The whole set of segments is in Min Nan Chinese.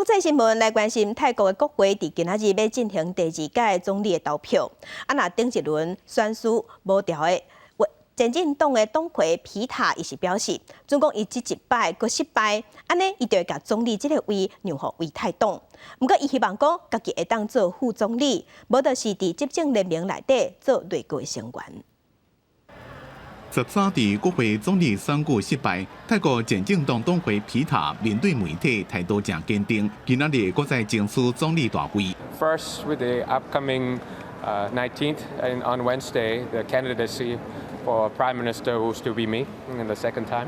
際新聞來關心泰國的國會佇今仔日欲進行第二屆總理的投票。啊，若頂一輪選輸無牢的前進黨的黨魁皮塔，伊是表示，準講伊這一擺閣失敗，按呢伊就會共總理這个位讓予為泰黨。毋過伊希望講，家己會當做副總理，無就是佇執政聯盟內底做內閣的成員。13佇國會總理選舉失敗，泰國前進黨黨魁皮塔面對媒體態度誠堅定，今仔日閣再爭取總理大位。 First, with the upcoming 19th and on Wednesday, the candidacy for Prime Minister will still be me in the second time.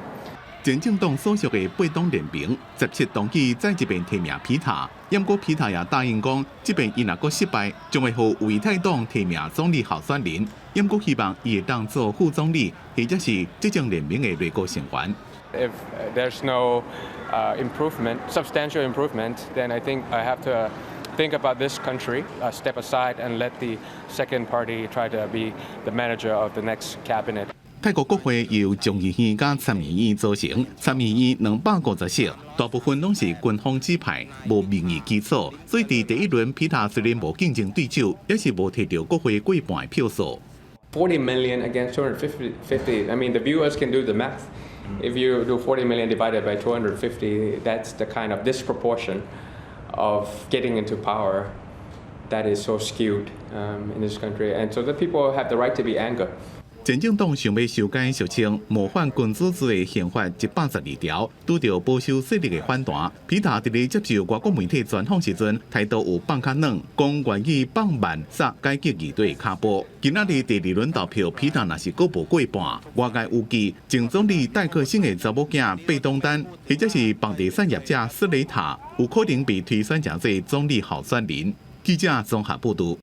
前進黨所屬的八黨聯盟17同意再一遍提名皮塔，毋過皮塔也答應講，這遍伊若閣失敗，將會予為泰黨提名總理候選人，毋過希望伊會當做副總理，或者是執政聯盟的內閣成員。 If there's no improvement, substantial improvement, then I think I have to think about this country, step aside and let the second party try to be the manager of the next cabinet. 泰國國會由眾議院佮參議院組成，參議院250席，大部分攏是軍方指派，無民意基礎，所以佇第一輪皮塔雖然無競爭對手，也是無提著國會過半的票數。 40 million against 250. I mean, the viewers can do the math. If you do 40 million divided by 250, that's the kind of disproportion of getting into power that is so skewed in this country. And so the people have the right to be angry. 前進黨想欲修改俗稱模範君主制的憲法112條，拄著保守勢力的反彈。皮塔佇咧接受外國媒體專訪時陣，態度有放較軟，講願意放慢煞改革議題的跤步。今仔日第二輪投票，皮塔若是閣無過半，外界預計前總理戴克辛的查某囝貝東丹，或者是房地產業者斯雷塔，有可能被推選成做總理候選人。記者綜合報導。